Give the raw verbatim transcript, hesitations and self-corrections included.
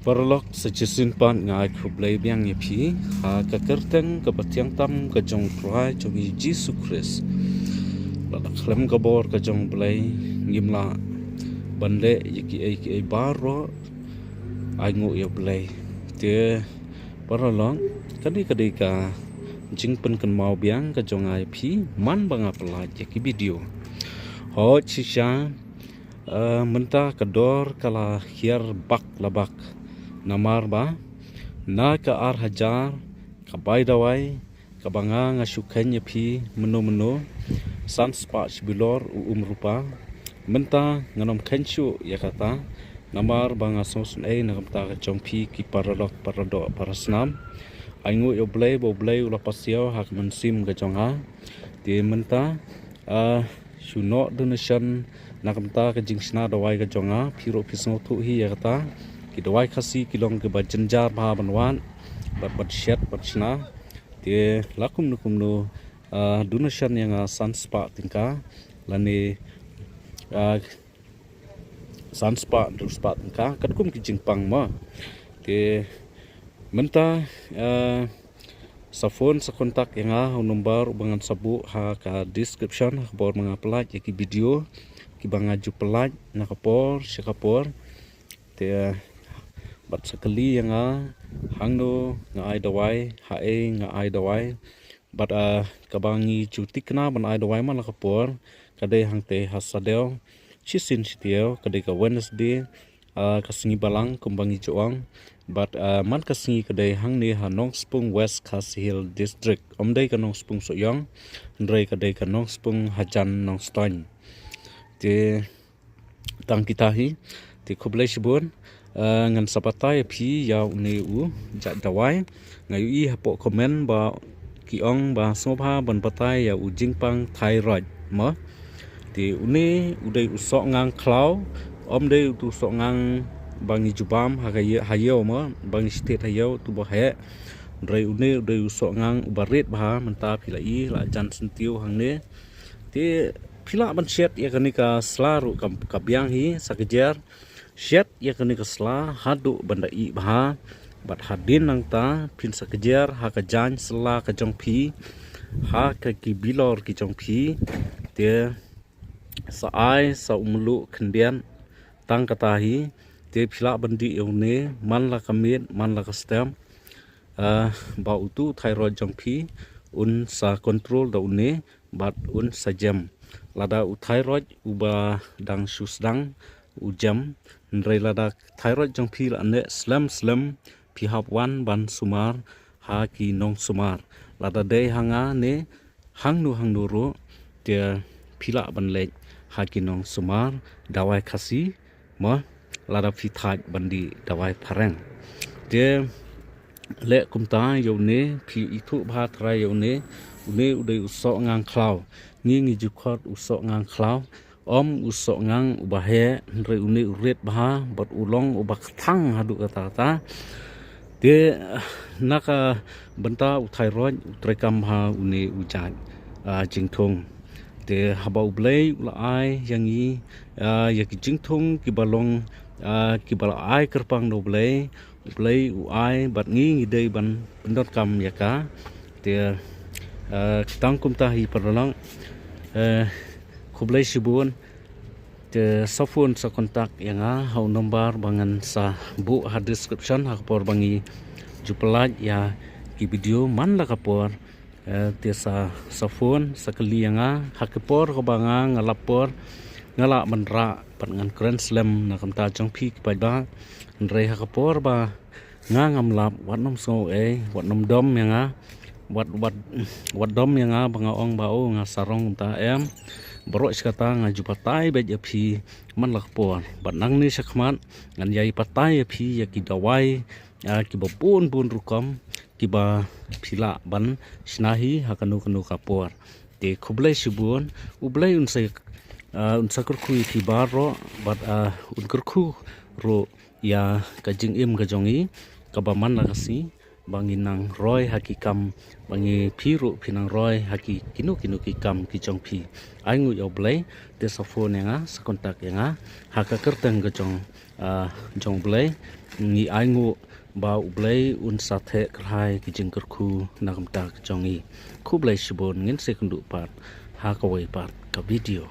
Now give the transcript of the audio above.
Paralok, sa shisien pat nga ai khublei biang ïa phi ha ka kyrteng kaba thiang tam ka jong U Trai jong ngi Jisu Khrist. Lada khlem ka bor ka jong U Blei ngim lah ban leh ïa kiei kiei baroh, ainguh ïa U Blei. Te paralok, kane ka dei ka jingpynkynmaw biang ka jong nga ïa phi man ba nga pyllait ïa ki video. Hooid shisha, eh, mynta ka dor ka la hiar bak la bak. Namar ba na ka ar hajar ka bai dawai kaba nga nga shu kheiñ ïa phi mynno mynno, san spah shi bilor u um rupa. Mynta ngan ym kheiñ shuh ïa kata, namar ba nga sngewsynei na ka bynta ka jong phi ki paralok, paradoh, parasnam. Ainguh ïa U Blei ba U Blei u la pasiaw ha ka mynsiem ka jong nga. Te mynta, ah, shu noh donation na ka bynta ka jingshna dawai ka jong nga. Phi ruh phi sngewthuh hi ïa kata, ki dawai Khasi ki long kiba jynjar bha ban wad bad ban shet ban shna. Te la kumno kumno, ah, donation ïa nga san spah tyngka lane, ah, san spah, hynriew spah tyngka, katkum ki jingpang mo. Te mynta, eh, sa phone sa contact ïa nga ha u number uba ngan sa buh ha ka description, ha ka por ba nga pyllait ïa ki video kiba nga ju pyllait na ka por sha ka por. Te bad sa kylli ïa nga hangno nga ai dawai, haei nga ai dawai. Bad, ah, kaba ngi ju thikna ban ai dawai man la ka por ka dei hangtei ha Sadew, shisien shi taïew ka dei ka Wednesday, ah, ka sngi Balang kumba ngi ju ong. Bad, ah, man ka sngi ka dei hangne ha Nongspung, West Khasi Hills District. Ym dei ka Nongspung Sohiong, hynrei ka dei ka Nongspung hajan Nongstoiñ. Te tang kita hi. Te khublei shibun. Eh, ngan sa batai ïa phi ïa une u jait dawai. Nga ïohi hapoh comment ba ki ong ba sngewbha ban batai ïa u jingpang thyroid mo. Te une u dei u soh ngang khlaw, ym dei utu u soh ngang ba ngi ju bam ha ka ïe-, ha ïew mo, ba ngi shtit ha ïew, utu ba heh. Hynrei une u dei u soh ngang uba rit bha. Mynta phi la i la jan syntiew hangne. Te phi lah ban shet ïa kane ka sla ruh ka, ka biang hi sa ka jer. Shet ïa kane ka sla haduh ban da ih bha. Bad hadien nangta phin sa ka jer ha ka jaiñ sla ka jong phi, ha ka ki bilor ki jong phi. Te sa ai sa u mluh khyndiat tang kata hi. Te phi lah ban dih ïa une man la ka miet man la ka step. Ah, ba utu u thyroid jong phi un sa control da une bad un sa jem. Lada u thyroid uba dang shu sdang u jem, hynrei lada thyroid jong phi la neh slem slem, phi hap wan ban sumar ha ki nongsumar. Lada dei ha nga ne hangno hangno ruh, te phi lah ban leit ha ki nongsumar dawai Khasi mo, lada phi thait ban dih dawai phareng. Te leh kumta ïa une, phi ithuh bha trai ïa une. Une u dei u soh ngang khlaw. Ngi ngi ju khot u soh ngang khlaw, ym u soh ngang uba heh, hynrei une u rit bha bad u long uba kthang haduh katta katta. Te na ka bynta u thyroid u treikam bha une u jait, ah, jingthung. Te haba U Blei u la ai ïa ngi, ah, ïa ki jingthung kiba long, ah, kiba la ai kyrpang na U Blei, U Blei u ai bad ngi ngi dei ban pyndonkam ïa ka. Te, ah, tang kumta hi paralok. Eh, khublei shibun. Te sa phone sa contact ïa nga ha u number ba ngan sa buh ha description ha ka por ba ngi ju pyllait ïa ki video man la ka por. Eh, te sa, sa phone sa kylli ïa nga ha ka por kaba nga nga lap por, nga lah ban rah bad ngan kren slem na ka bynta jong phi ki paidbah. Hynrei ha ka por ba nga ngam lap, wat nym sngew ei, wat nym dom ïa nga, wat, wat, wat dom ïa nga ba nga ong ba o nga sarong kumta, em. Baroh shi katta nga ju batai beit ïa phi man la ka por. Bad nangne shakhmat ngan ïai batai ïa phi ïa ki dawai, ah, kiba bun bun rukom kiba phi lah ban shna hi ha kano kano ka por. Te khublei shibun, U Blei un sa, ah, un sa kyrkhu ïa phi baroh bad, ah, un kyrkhu ruh ïa ka jingim ka jong ngi kaba man la ka sngi. ba ngi nang roi ha ki kam, ba ngi phi ruh phi nang roi ha ki kino kino ki kam ki jong phi. Ai nguh ïa U Blei, te sa phone ïa nga, sa contact ïa nga ha ka kyrteng ka jong, ah, jong U Blei. Ngi ai nguh ba U Blei un sa theh kyrhai ki jingkyrkhu na ka bynta ka jong ngi. Khublei shibun, ngin sa ïakynduh pat ha kawei pat ka video.